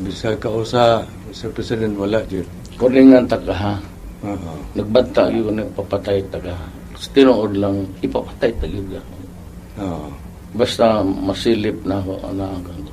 Bisag kausa, Mr. President, wala jud. Kuningan ta ka ha. Oo. Nagbanta yun, ipapatay ta ka. Sa tinuod lang, ipapatay ta gyud ka. Oo. Basta masilip na ako na ang kanto.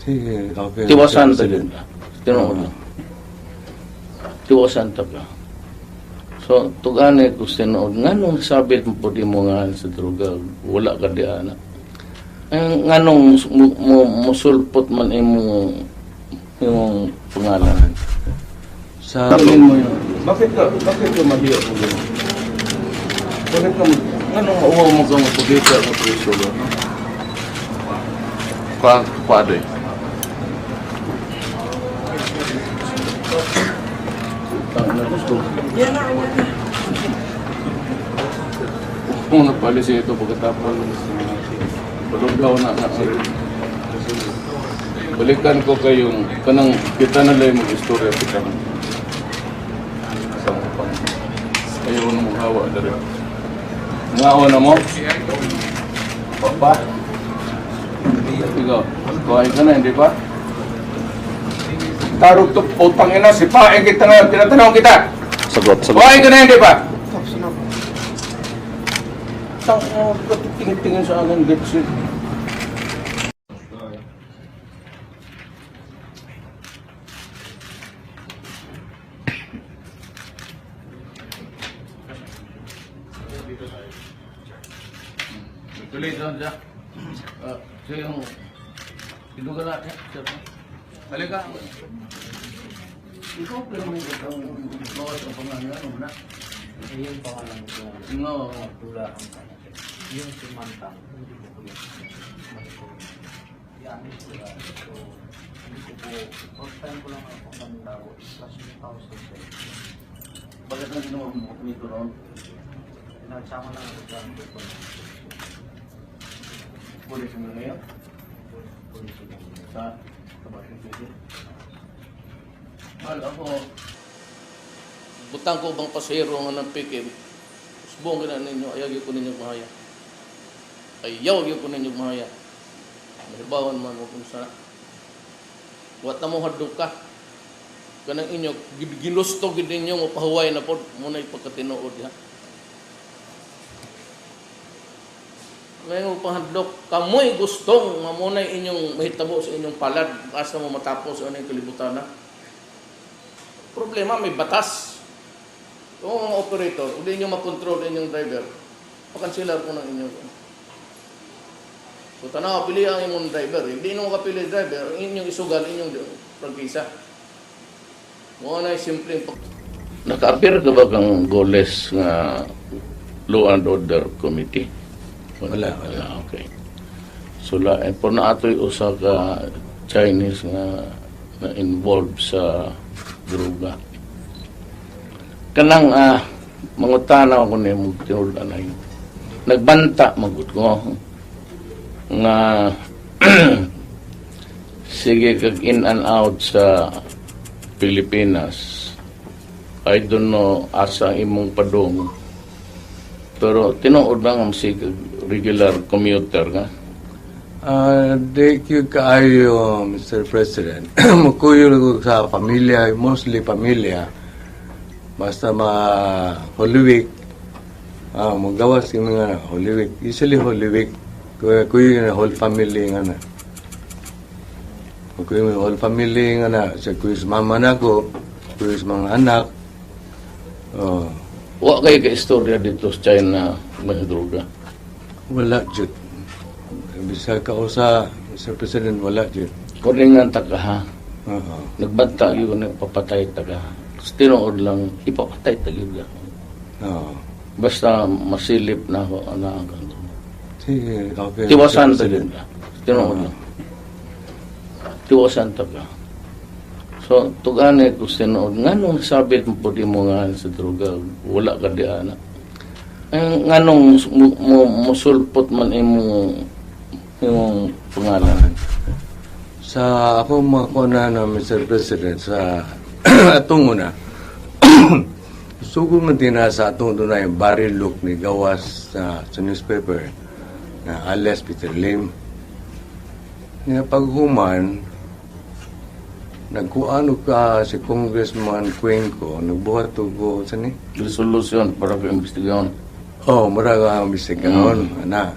Sige, okay. Tiwasan Mr. ta gyud President. ka. Sa tinuod lang. Tiwasan ta ka. So, tugani ko sa tinuod, nganong sabit mo po di mo nga sa droga, wala ka di ana. Ay, nganong musulpot man imong imong pangalan. Sa mo yun. Bakit ka mahiya mo gano'n? Bakit ka, anong mauhaw mo kang pagkita ng preso ba? Kwa kwado eh. Tang na gusto. Kung napalis ito pagkatapos, palugaw na na. Balikan ko kayong, kanang kita na lang mag-istorya kita. Sa pang. Ayaw na mong hawa dali. Ngawa na mo? Papa? Ikaw, kuhain ka na, hindi ba? Tarog to, putang ina, sipain kita ngayon, tinatanong kita. Sagot, sagot. Kuhain ka na, hindi ba? Tang, oh, tingin-tingin sa akin, gets it. Tuloy doon siya. Ah, siya yung... Iduga na siya. Siya. Halika. Ikaw, pero may itong bawas ang pangalan mo na. Yung pangalan ko, No. Abdullah ang pangalan. Yung si Mantang, hindi ko po yun. Yan, sila. So, hindi ko po, first time ko lang ako nandao, plus 2,007. Bakit ang ginawa mo dito roon? Nagsama lang ako sa grupo ng Pulis mo ngayon? police lang. Sa Kabayan City? Mahal ako. Butang ko bang pasahero nga ng pikim? Usbong ka na ninyo, ayaw ko ninyo mahaya. Ayaw ko ninyo mahaya. Mahibawan man mo kung sana. Wat na mo hadlok ka. Kanang inyo, ginusto gid ninyo mo pahuway na pod mo na ipagkatinuod ha. Ngayon mo pahadlok, kamoy gustong mamunay inyong mahitabo sa inyong palad asa mo matapos ano yung kalibutan na. Problema, may batas. Kung mga operator, hindi nyo makontrol inyong driver, pakansilar ko ng inyong. So tanaw, pili ang imong driver. Hindi nyo kapili driver, ang inyong isugal, inyong prangkisa. Mo na simple. Naka-appear ka ba kang goles nga Law and Order Committee? Wala, wala. Ah, okay. So la eh, po na atoy usa ka Chinese nga na involved sa droga. Kanang mangutana ako nimo tinud anay. Nagbanta magud ko nga sige kag in and out sa Pilipinas. I don't know asa imong padung. Pero tinuod ba nga sige kag regular commuter ka? Ah, di gyud kaayo, Mr. President. Mukuyo ko sa pamilya, mostly pamilya. Basta ma Holy Week, magawas kami nga na, Holy Week. Usually Holy Week, kuyo kuyo na whole family nga na. Kuyo yung whole family nga na, sa kuyo sa mama na ko, kuyo sa mga anak. Oh, Wa kay ka istorya dito sa China may droga. Wala jud. Bisag kausa, Mr. President, wala jud. Kuningan ta ka ha. Oo. Nagbanta yun, ipapatay ta ka. Sa tinuod lang, ipapatay ta gyud ka. Oo. Basta masilip na ako na ang kanto. Sige, okay. Tiwasan Mr. ta gyud President. ka. Sa tinuod lang. Tiwasan ta ka. So, tugani ko sa tinuod, nganong sabit mo po di mo nga sa droga, wala ka di ana. Ay, nganong musulpot man imong imong pangalan. Sa ako makuha na na, Mr. President, sa atong una, sugod man din na sa atong doon yung Barry Luke ni gawas sa newspaper na alias Peter Lim. Nga paghuman, Nagkuan og ka si Congressman Cuenco, nagbuhat og sa ni? Resolution para ka imbestigahan. Oh, mura ka imbestigahon, ana.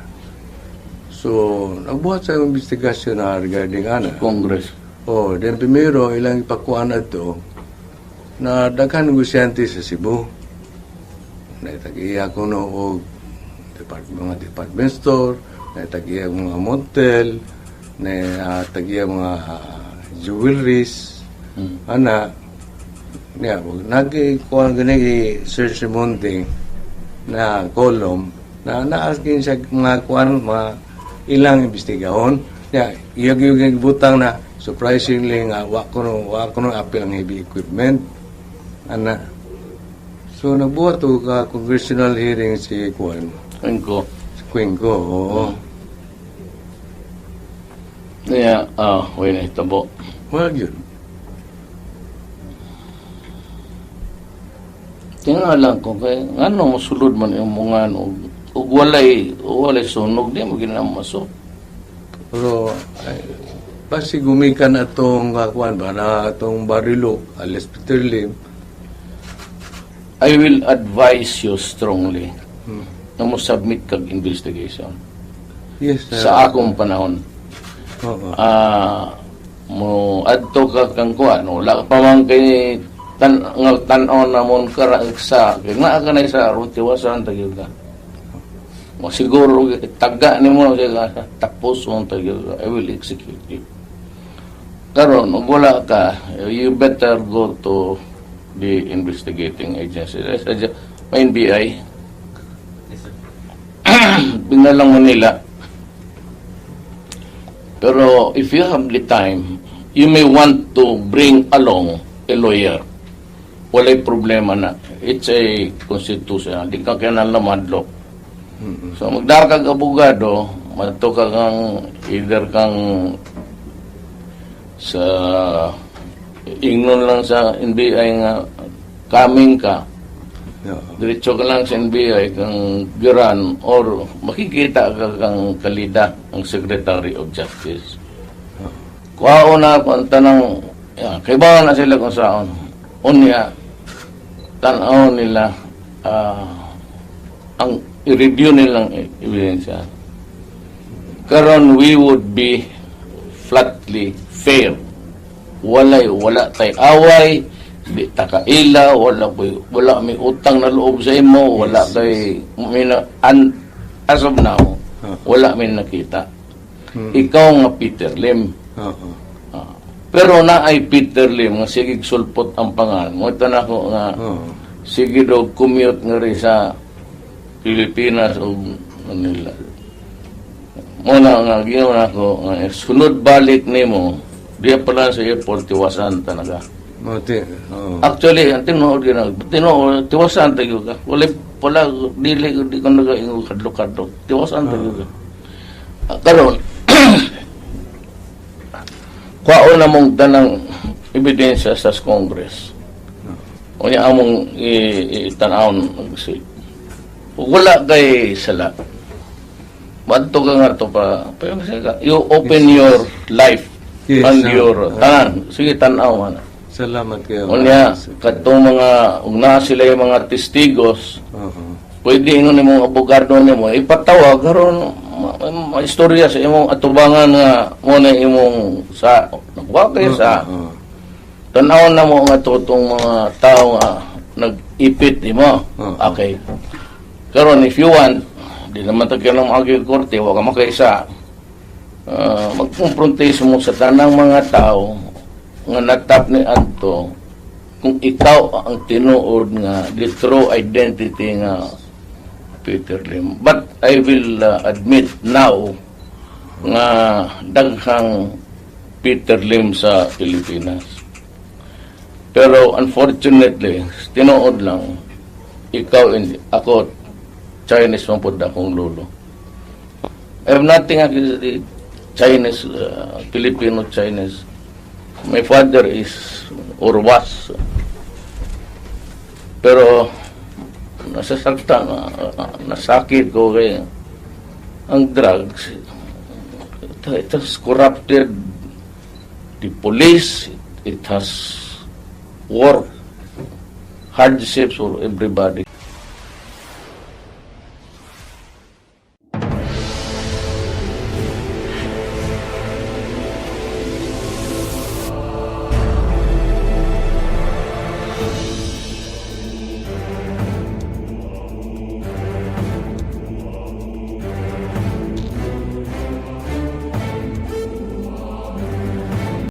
So, nagbuhat sa investigasyon na regarding ana. Congress. Oh, then primero ilang ipakuan ato na daghan negosyante sa Cebu. Naitagiya ko no og mga department store, naitagiya mga motel, naitagiya mga jewelries, ana. Niya, nagkuan gani search si Monte na column na naaskin siya mga kuan, mga ilang imbestigahon. Niya, iyag yung butang na surprisingly nga wa ko no apil ang heavy equipment, ana. So nagbuhat og congressional hearing si kuan, Cuenco. Si Cuenco, oo. Niya, way na hitabo. Wala yun. Tingnan lang ko kay ngano mosulod man yung mga og ug walay sunog, di mo ginamasok. Pero ay, basi gumikan atong kuan ba na atong Barilo alias Peter Lim. I will advise you strongly na mo submit kag investigation Yes, sir. sa akong panahon. Oo. Mo adto ka kang kuan, wala pa man kay tan nga tan-aw na mon kara sa kay naa ka na sa aron tiwasan tagyog ka. Mo siguro taga nimo siya ka, tapos mo tagyog ka. I will execute you. Karon ug wala ka, you better go to the investigating agency. Sa NBI. Binalang Manila. Pero if you have the time, you may want to bring along a lawyer. Walay problema na. It's a constitutional. Di ka kinahanglan madlok. So magdala kag abogado, madto ka kang either kang sa ingnon lang sa NBI nga coming ka, diretso ka lang sa NBI kang Giran or makikita ka kang Kalida, ang Secretary of Justice. Kuhao na ako ang tanang, ya, kay na sila kung saan. Unya, tanaw nila, ang i-review nilang ebidensya. Karon we would be flatly fair. Wala tay away, di ta kaila, wala may utang na loob sa imo, wala kay may na, as of now, wala may nakita. Ikaw nga Peter Lim. Ah. Pero na ay Peter Lim nga sige sulpot ang pangalan. Mo ito na ako nga sige daw commute nga rin sa Pilipinas o Manila. Mo na nga giyon ako nga sunod balik nimo diya pala sa airport, tiwasan talaga. Mo ti. Oo. Actually, ang tinuod gyud tinuod tiwasan tayo ka. Wala pala dili di ko nagaingon kadlok-kadlok. Tiwasan tayo ka. Ah, karon kuwaon na mong tanang ebidensya sa Congress. Unya among itanawon si wala kay sala. Madto ka nga to pa. Pero sige ka, you open your life and sir. your tanan. Sige, tanaw man. Salamat kayo. Unya katong mga ug naa sila yung mga testigos, pwede ingon nimong abogado nimo ipatawag karon istorya sa imong atubangan nga mo na imong sa nakuha kayo sa tan-awon na mo nga totong mga tao nga nag-ipit nimo. Oo. Okay. Karon if you want, di naman ta kailangan maagi korte, wa ka makaisa. Magkumprontation mo sa tanang mga tao nga natap ni Anto kung ikaw ang tinuod nga the true identity nga Peter Lim. But I will admit now nga daghang Peter Lim sa Pilipinas. Pero unfortunately, tinuod lang, ikaw hindi. Ako, Chinese man pod akong lolo. I have nothing against the Chinese, Filipino Chinese. My father is or was. Pero nasasaktan, nasakit ko kay ang drugs. It has corrupted the police, It has worked hardships for everybody.